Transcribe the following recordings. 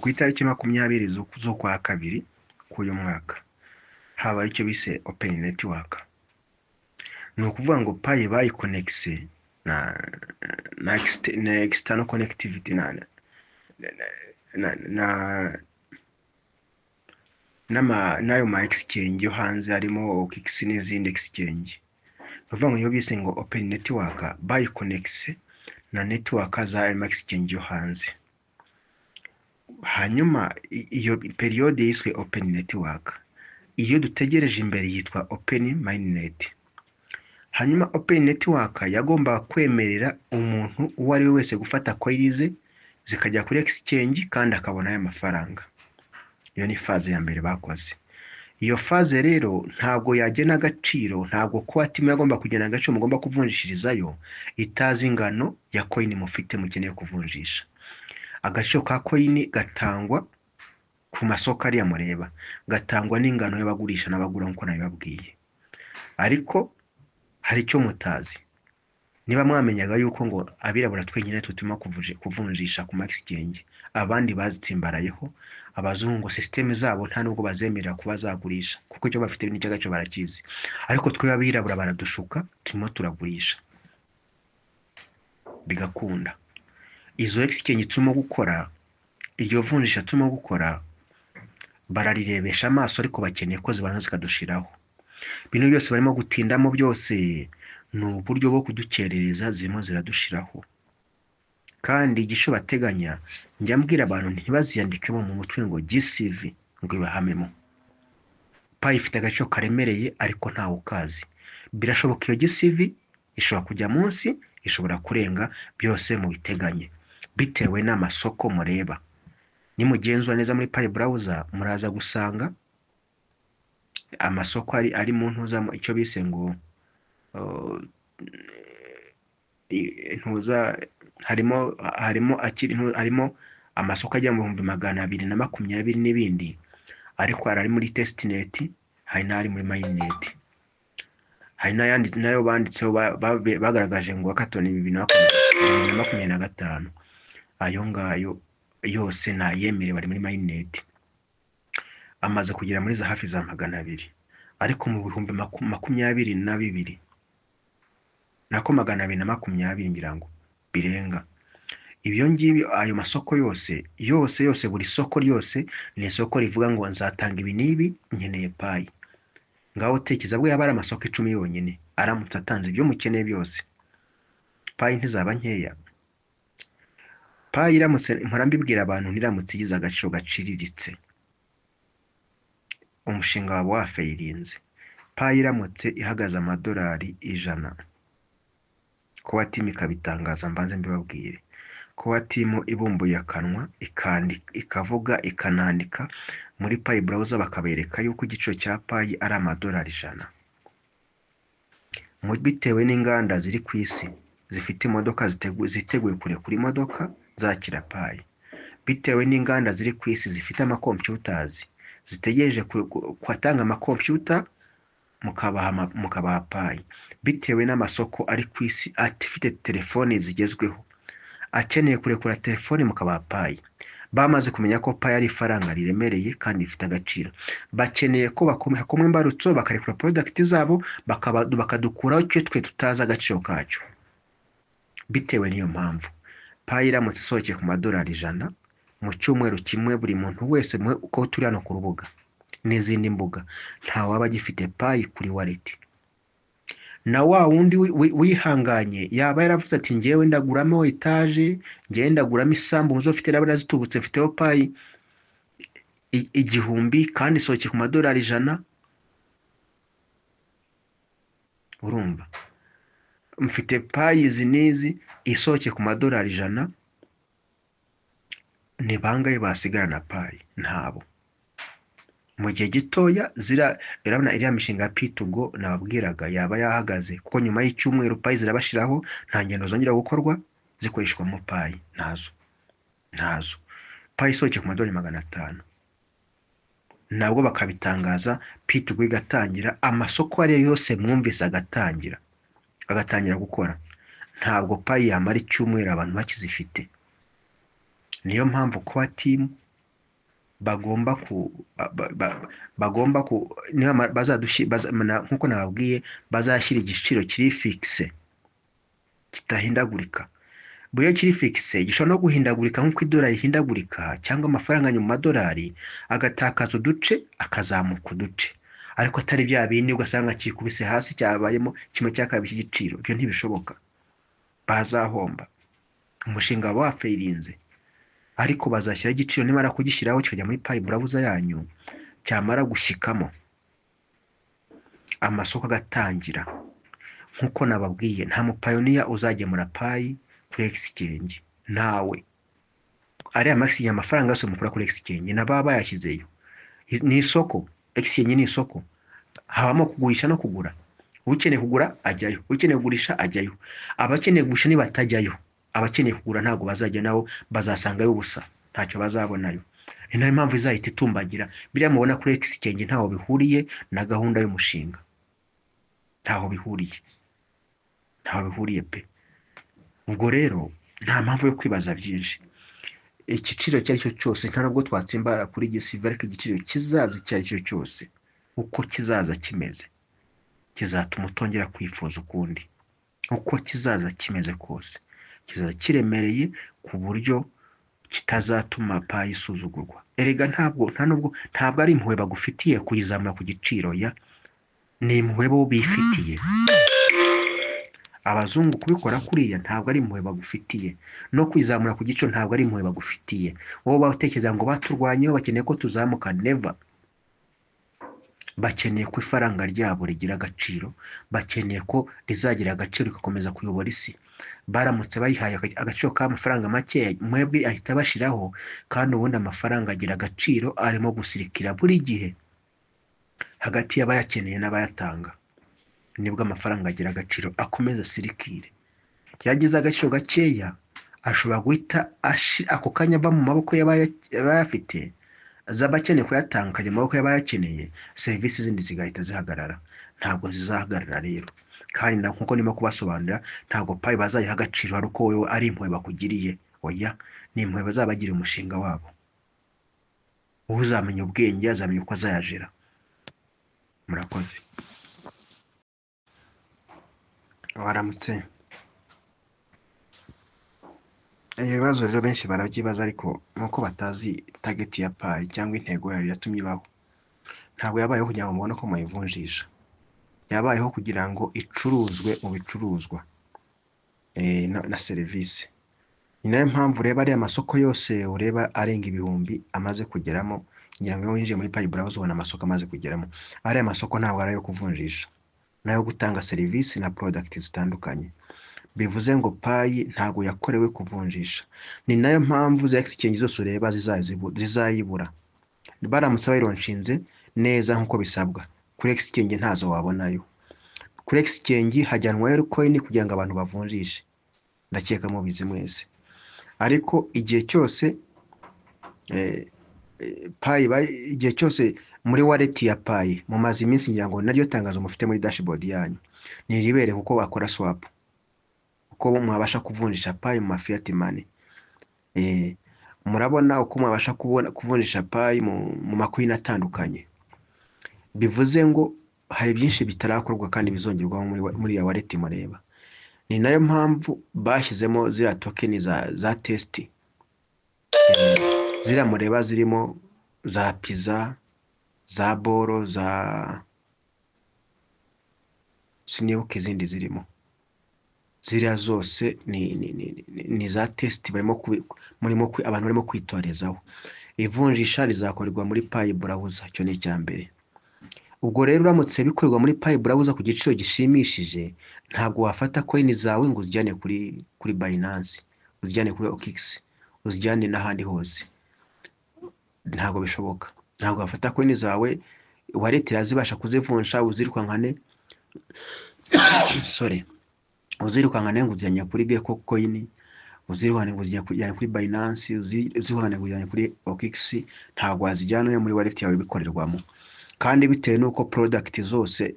Ku itariki 20 z'ukwa kabiri k'uyu mwaka habaye icyo bise open network. Ni ukuvuga ngo Pi bayikonekise na external connectivity na n'ayo ma exchange yo hanze, harimo OKX n'izindi exchange. Ni ukuvuga ngo iyo bise ngo open network, bayikonekise na network za ayo ma exchange yo hanze. Hanyuma iyo période yiswe open network, iyo dutegereje imbere yitwa open mainnet. Hanyuma open network yagombaga kwemerera umuntu uwo ari we wese gufata coin ze zikajya kuri exchange kandi akabona ayo mafaranga. Iyo ni phase ya mbere bakoze. Iyo phase rero ntabwo yagena agaciro, ntabwo kuba team yagomba kugena agaciro mugomba kuvunjishirizayo itazi ingano ya coin mufite mukeneye kuvunjisha. Agaciro ka coin gatangwa ku masoko ariya mureba, gatangwa n'ingano y'abagurisha n'abagura nk'uko nabibabwiye. Ariko hari icyo mutazi. Niba mwamenyaga yuko ngo abirabura twenyine tutuma kuvunjisha ku ma exchange, abandi bazitsimbarayeho, abazungu ngo system zabo nta nubwo bazemerera kuba zagurisha kuko icyo bafite n'icy'agaciro barakizi. Ariko twe abirabura baradushuka, turimo turagurisha bigakunda. Izo exchange turimo gukora, iryo vunjisha turimo gukora, bararirebesha amaso, ariko bakeneye ko zibanza zikadushiraho. Bino byose barimo gutindamo byose ni uburyo bwo kudukerereza, zirimo ziradushiraho. Kandi igico bateganya, njya mbwira abantu ntibaziyandikemo mu mutwe ngo GCV ngo ibahamemo. Pi ifite agaciro karemereye ariko ntawe ukazi. Birashoboka iyo GCV ishobora kujya munsi, ishobora kurenga, byose mubiteganye bitewe n'amasoko mureba. Nimugenzura neza muri Pi Browser muraza gusanga amasoko ari mu ntuza, icyo bise ngo ntuza, harimo akiri harimo amasoko agera mu 220,000 n'ibindi, ariko hari ari muri testnet, hari n'ari muri mainnet, hari n'ayandi nayo banditseho bagaragaje ngo hackathon 2025. Ayo ngayo yose nayemerewe ari muri mainnet, amaze kugera muri za hafi za 200, ariko mu bihumbi 22 nako 220 ngira ngo birenga ibyo ngibyo. Ayo masoko yose yose yose, buri soko ryose ni isoko rivuga ngo nzatanga ibi n'ibi, nkeneye Pi. Ngaho tekereza bwo yaba ari amasoko 10 yonyine, aramutse atanze ibyo mukeneye byose, Pi ntizaba nkeya. Pi iramutse, mpora mbibwira abantu, ntiramutse igize agaciro gaciriritse, umushinga waba wafayirinze. Pi iramutse ihagaze amadolari 100, Core Team ikabitangaza, mbanze mbibabwire, Core Team ibumbuye akanwa ikandika, ikavuga, ikanandika muri Pi Browser, bakabereka yuko igiciro cya Pi ari amadolari 100, bitewe n'inganda ziri ku isi zifite imodoka ziteguye kurekura imodoka zakira Pi, bitewe n'inganda ziri ku isi zifite amakompiyutazi zitegereje gutanga amakompiyuta mukabaha Pi, bitewe n'amasoko ari ku isi afite telefoni zigezweho akeneye kurekura telefoni mukabaha Pi. Bamaze kumenya ko Pi ari ifaranga riremereye kandi rifite agaciro, bakeneye ko hakomwa imbarutso bakarekura product zabo, bakadukuraho icyo twe tutazi agaciro kacyo. Bitewe n'iyo mpamvu, Pi iramutse isohokeye ku madolari 100 mu cyumweru kimwe, buri muntu wese uko turi hano ku rubuga n'izindi mbuga, nta waba agifite Pi kuri wallet. Na wa wundi wihanganye yaba yaravuze ati ngewe ndaguramo etaje, ngewe ndaguramo isambu, muzo mfite ndabona zitubutse, mfiteho Pi 1000 kandi isohokeye ku madolari 100, urumva mfite Pi izi n'izi isohokeye ku madolari 100, ni bangahe basigarana Pi? Ntabo. Mu gihe gitoya zira, urabona iriya mishinga ya P2Go nababwiraga yaba yahagaze, kuko nyuma y'icyumweru Pi zirabashiraho, nta ngendo zongera gukorwa zikoreshwamo Pi, ntazo, ntazo. Pi isohokeye ku madolari 500 nabwo bakabitangaza, P2Go igatangira, amasoko ariyo yose mwumvise agatangira gukora. Ntabwo Pi yamara icyumweru abantu bakizifite. Niyo mpamvu core team bagomba ku ba- ba- ba- bagomba ku niba nkuko nababwiye, bazashyira igiciro kiri fixe, kitahindagurika. Buriya kiri fixe gishobora no guhindagurika nk'uko idolari rihindagurika, cyangwa amafaranga mu madolari agatakaza uduce akazamuka uduce, ariko atari bya bindi ugasanga kikubise hasi cyabayemo kimwe cya kabiri cy'igiciro. Ibyo ntibishoboka, bazahomba, umushinga waba wafailinze. Ariko bazashyiraho igiciro, nimara kugishyiraho kikajya muri Pi Browser yanyu, cyamara gushyikamo amasoko agatangira. Nk'uko nababwiye, nta mupioneer uzagemura Pi kuri exchange, ntawe. Ariya ma exchange, amafaranga yose mukura kuri exchange nababa bayashyizeyo. Ni isoko, exchange ni isoko, habamo kugurisha no kugura. Ukeneye kugura ajyayo, ukeneye kugurisha ajyayo. Abakeneye kugurisha nibatajyayo, abakeneye kugura ntabwo bazajya, nabo bazasangayo ubusa, ntacyo bazabonayo. Ni nayo mpamvu izahita itumbagira. Biriya mubona kuri exchange ntaho bihuriye na gahunda y'umushinga, ntaho bihuriye, ntaho bihuriye pe. Ubwo rero nta mpamvu yo kwibaza byinshi. Igiciro icyo ari cyo cyose, nta nubwo twatsimbara kuri gisiva, ariko igiciro kizaza icyo ari cyo cyose, uko kizaza kimeze, kizatuma utongera kwifuza ukundi. Uko kizaza kimeze kose, kizaza kiremereye ku buryo kitazatuma Pi isuzugurwa. Erega ntabwo, nta nubwo, ntabwo ari impuhwe bagufitiye kuyizamura ku giciro, ya ni impuhwe bo bifitiye. Abazungu kubikora kuriya ntabwo ari impuhwe bagufitiye, no kwizamura ku giciro ntabwo ari impuhwe bagufitiye. Wowe batekereza ngo baturwanyeho, bakeneye ko tuzamuka, never. Bakeneye ko ifaranga ryabo rigira agaciro, bakeneye ko rizagira agaciro rigakomeza kuyobora isi. Baramutse bayihaye agaciro k'amafaranga make, mwebwe ahita bashyiraho. Kandi ubundi amafaranga agira agaciro arimo gusirikira buri gihe hagati y'abayakeneye n'abayatanga, nibwo amafaranga agira agaciro, akomeza asirikire. Yagize agaciro gakeya, ashobora guhita ako kanya ava mu maboko y'abayafite, z'abakeneye kuyatanga, akajya mu maboko y'abayakeneye, serivisi zindi zigahita zihagarara. Ntabwo zizahagarara rero. Kandi nkuko ndimo kubasobanurira, ntabwo Pi bazayiha agaciro ari uko wowe ari impuhwe bakugiriye, oya, ni impuhwe bazabagirira umushinga wabo. Uzamenya ubwenge azamenya uko azayajera. Murakoze. Waramutse. Ibibazo rero benshi barabyibaza, ariko nuko batazi target ya Pi cyangwa intego yayo yatumye ibaho. Ntabwo yabayeho kugira ngo mubone ko muyivunjisha, yabayeho kugira ngo icuruzwe mu bicuruzwa na serivisi. Ni nayo mpamvu ureba ariya masoko yose ureba arenga ibihumbi amaze kugeramo. Ngira ngo iyo winjiye muri Pi Browser ubona amasoko amaze kugeramo. Ariya masoko ntabwo ari ayo kuvunjisha, ni ayo gutanga serivisi na product zitandukanye. Bivuze ngo Pi ntabwo yakorewe kuvunjisha. Ni nayo mpamvu za exchange zose ureba zizayibura. Baramutse bayilaunchinze neza nk'uko bisabwa, kuri exchange ntazo wabonayo. Kuri exchange hajyanwayo coin kugira ngo abantu bavunjishe, ndakeka mubizi mwese. Ariko igihe cyose Pi, igihe cyose muri wallet ya Pi mumaze iminsi, ngira ngo naryo tangazo mufite muri dashboard yanyu ntiribere kuko bakora swap, uko mwabasha kuvunjisha Pi mu mafiat money. Murabona uko mwabasha kubona kuvunjisha Pi mu macoin atandukanye. Bivuze ngo hari byinshi bitarakorwa kandi bizongerwaho muri ya wallet mureba. Ni nayo mpamvu bashyizemo ziriya token za test, ziriya mureba zirimo za pizza, za boro, za sinibuka izindi zirimo. Ziriya zose ni za test barimo abantu barimo kwitorezaho. Ivunjisha rizakorerwa muri Pi Browser, icyo ni icya mbere. Ubwo rero uramutse bikorerwa muri Pi Browser ku giciro gishimishije, ntabwo wafata coin zawe ngo uzijyane kuri Binance, uzijyane kuri OKX, uzijyane n'ahandi hose, ntabwo bishoboka. Ntabwo wafata coin zawe, wallet irazibasha kuzivunja, uzirukankane, sorry, uzirukankane ngo uzijyane kuri Gecko Coin, uzirukankane ngo uzijyane kuri Binance, uzirukankane ngo uzijyane kuri OKX, ntabwo wazijyana muri wallet yawe bikorerwamo. Kandi bitewe n'uko product zose,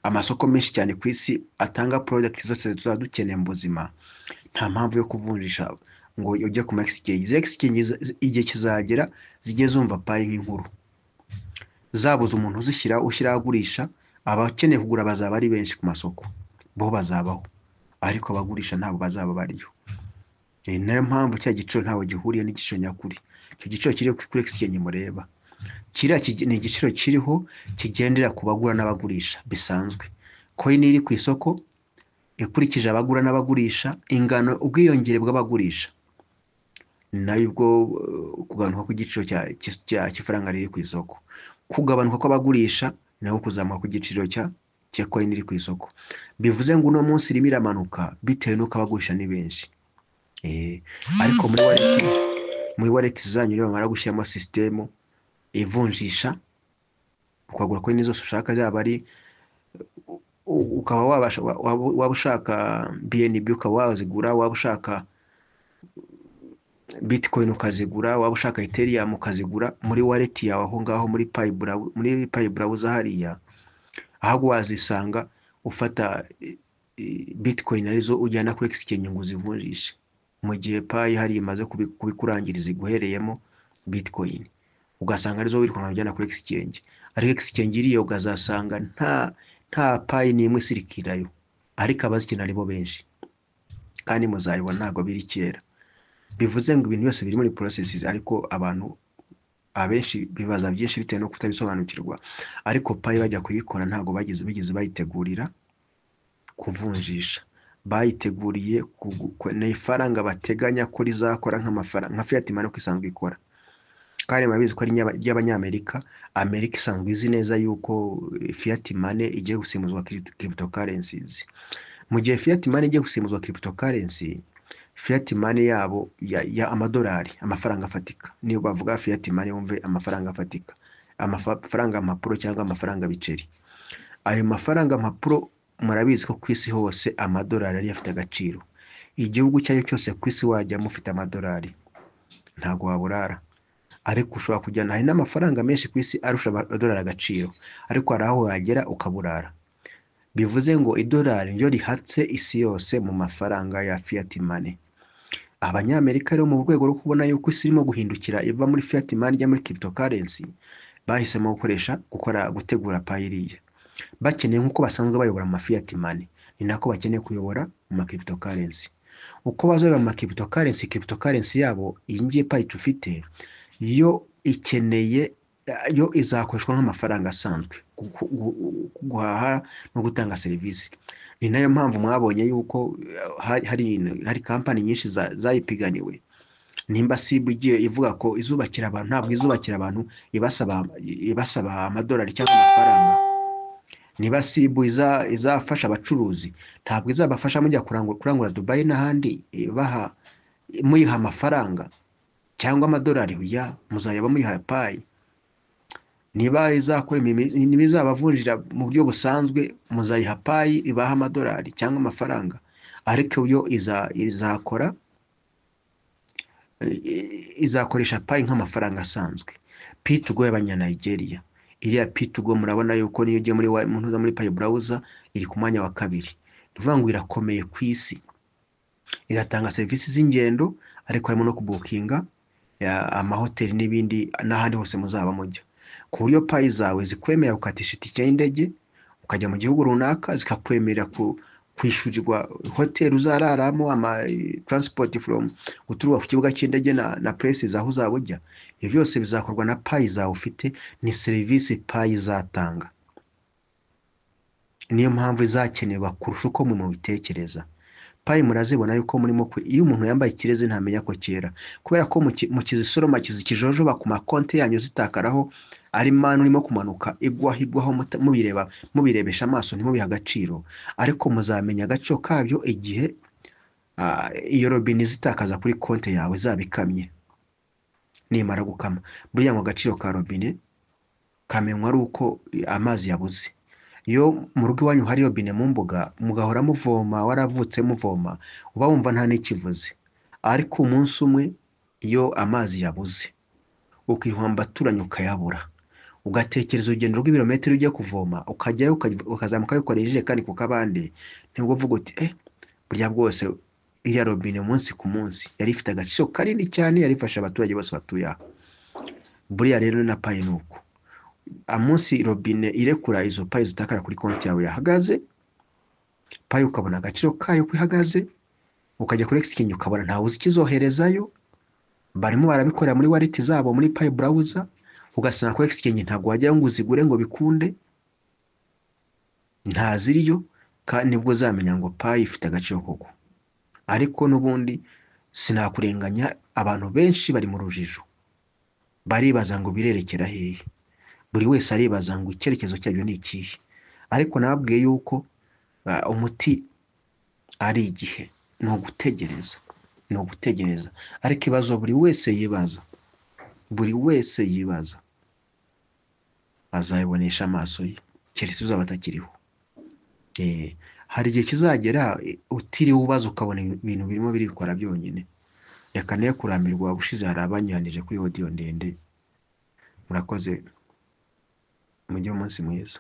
amasoko menshi cyane ku isi atanga product zose tuba dukeneye mu buzima, nta mpamvu yo kuvunjisha Ngo ujye ku ma exchange. Izi exchange igihe kizagera zijye zumva Pi nk'inkuru, zabuze umuntu uzishyira, ushyiraho agurisha. Abakeneye kugura bazaba ari benshi ku masoko, bo bazabaho, ariko abagurisha ntabwo bazaba bariyo. Nayo mpamvu cya giciro ntawe gihuriye n'igiciro nyakuri. Icyo giciro kiri kuri exchange mureba kiriya ni igiciro kiriho kigendera ku bagura n'abagurisha bisanzwe. Coin iri ku isoko ikurikije abagura n'abagurisha, ingano, ubwiyongere bw'abagurisha, nayo ubwo kugabanuka kw'igiciro cy'ifaranga riri ku isoko, kugabanuka kw'abagurisha naho kuzamuka kw'igiciro cya coin iri ku isoko. Bivuze ngo uno munsi irimo iramanuka bitewe n'uko abagurisha ni benshi. Ariko muri wallet zanyu rero bamara gushyiramo sisitemu ivunjisha, ukagura coin zose ushaka, yaba ari ukaba wabasha, waba ushaka BNB ukaba wazigura, waba ushaka Bitcoin ukazigura, waba ushaka Ethereum ukazigura muri wallet yawe aho ngaho muri Pi Browser hariya. Ahubwo wazisanga ufata Bitcoin arizo ujyana kuri exchange ngo uzivunjishe, mu gihe Pi hari imaze kubikurangiriza iguhereyemo Bitcoin, ugasanga arizo wirukanka ujyana kuri exchange. Ariko exchange iriya ukazasanga nta Pi n'imwe isirikirayo, ariko abazikenera aribo benshi. Kandi muzabibona, ntabwo biri kera. Bivuze ngo ibintu byose biri muri processes, ariko abantu abenshi bibaza byinshi bitewe no kutabisobanukirwa. Ariko Pi bajya kuyikora ntabwo bigeze bayitegurira kuvunjisha. Bayiteguriye ni ifaranga bateganya ko rizakora nk'amafaranga, nka fiat money uko isanzwe ikora. Kandi murabizi ko ari ry'Abanyamerika. Amerika isanzwe izi neza yuko fiat money igiye gusimbuzwa cryptocurrencies. Mu gihe fiat money igiye gusimbuzwa cryptocurrency, fiat money yabo ya amadolari, amafaranga afatika, niyo bavuga fiat money wumve amafaranga afatika, amafaranga mpapuro cyangwa amafaranga biceri. Ayo mafaranga mpapuro, murabizi ko ku isi hose amadolari ariyo afite agaciro. Igihugu icyo ari cyo cyose ku isi wajyamo ufite amadolari ntabwo waburara. Ariko ushobora kujyana, hari n'amafaranga menshi ku isi arusha amadolari agaciro, ariko hari aho wagera ukaburara. Bivuze ngo idolari niryo rihatse isi yose mu mafaranga ya fiat money. Abanyamerika rero, mu rwego rwo kubona yuko isi irimo guhindukira iva muri fiat money ijya muri cryptocurrency, bahisemo gukoresha gukora gutegura Pi iriya. Bakeneye, nk'uko basanzwe bayobora mu ma fiat money, ni nako bakeneye kuyobora mu ma cryptocurrency. Uko bazayobora mu ma cryptocurrency, cryptocurrency yabo iyi ngiyi Pi tufite, yo ikeneye, yo izakoreshwa nk'amafaranga asanzwe guhaha no gutanga serivisi. Ni nayo mpamvu mwabonye yuko hari kampani nyinshi zayipiganiwe. Nimba SIB igiye ivuga ko izubakira abantu, ntabwo izubakira abantu ibasaba amadolari cyangwa amafaranga. Niba SIB izafasha abacuruzi, ntabwo izabafasha mujya kurangura Dubai n'ahandi ibaha, muyiha amafaranga cyangwa amadolari. Ya muzajya muyiha Pi. Niba izakora niba izabavunjira mu buryo busanzwe, muzayiha Pi ibaha amadolari cyangwa amafaranga. Ariko yo izakora, izakoresha Pi nk'amafaranga asanzwe. P2Go y'Abanyanigeria, iriya P2Go murabona yuko niyo ugiye muri Pi Browser iri ku mwanya wa kabiri. Ni ukuvuga ngo irakomeye ku isi, iratanga serivisi z'ingendo, ariko harimo no kubukinga amahoteli n'ibindi n'ahandi hose muzaba mujya, ku buryo Pi zawe zikwemerera gukatisha itike y'indege ukajya mu gihugu runaka, zikakwemerera kwishyurirwa hoteli uzararamo, ama transport from guturuka ku kibuga cy'indege na places aho uzaba ujya. Ibyo byose bizakorwa na Pi zawe ufite. Ni serivisi Pi izatanga, niyo mpamvu izakenerwa kurusha uko mwe mubitekereza. Pi murazibona yuko murimo iyo umuntu yambaye ikirezi ntamenya ko cyera, kubera ko mukizisoroma kijojoba ku makonti yanyu, zitakaraho ari manu urimo kumanuka igwaho igwaho, mubireba, mubirebesha amaso, ntimubihe agaciro. Ariko muzamenya agaciro kabyo igihe iyo robine izitakaza kuri konti yawe izaba ikamye. Nimara gukama, burya ngo agaciro ka robine kamenywa ari uko amazi yabuze. Iyo mu rugo iwanyu hari robine mu mbuga, mugahora muvoma, waravutse muvoma, uba wumva nta n'ikivuze. Ariko umunsi umwe iyo amazi yabuze, ukirirwa mu baturanyi ukayabura, ugatekereza urugendo rw'ibirometero ugiye kuvoma, ukajyayo ukazamuka wikoreye ijerekani ku kabande, nibwo uvuga uti: "Eh, burya bwose." Iriya robine umunsi ku munsi yari ifite agaciro kanini cyane, yari ifasha abaturage bose batuye aha. Buriya rero na Pi ni uko, umunsi robine irekura izo Pi zitakara kuri konti yawe yahagaze, Pi ukabona agaciro kayo ko ihagaze, ukajya kuri exchange ukabona ntawe uzi ikizoherezayo, barimo barabikorera muri wallet zabo muri Pi Browser, ugasanga kuri exchange ntabwo wajyayo ngo uzigure ngo bikunde, ntaziriyo, kandi nibwo uzamenya ngo Pi ifite agaciro koko. Ariko n'ubundi sinakurenganya, abantu benshi bari mu rujijo, baribaza ngo birerekera hehe, buri wese aribaza ngo icyerekezo cyabyo ni ikihe. Ariko nababwiye yuko umuti ari igihe, ni ugutegereza, ni ugutegereza. Ariko ibibazo buri wese yibaza, buri wese yibaza azabibonesha amaso ye, keretse uzaba atakiriho. Hari igihe kizagera utiriwe ubaza ukabona ibintu birimo birikora byonyine. Reka ne kurambirwa, ubushize hari abanyihanije kuri audio ndende. Murakoze, mugire umunsi mwiza.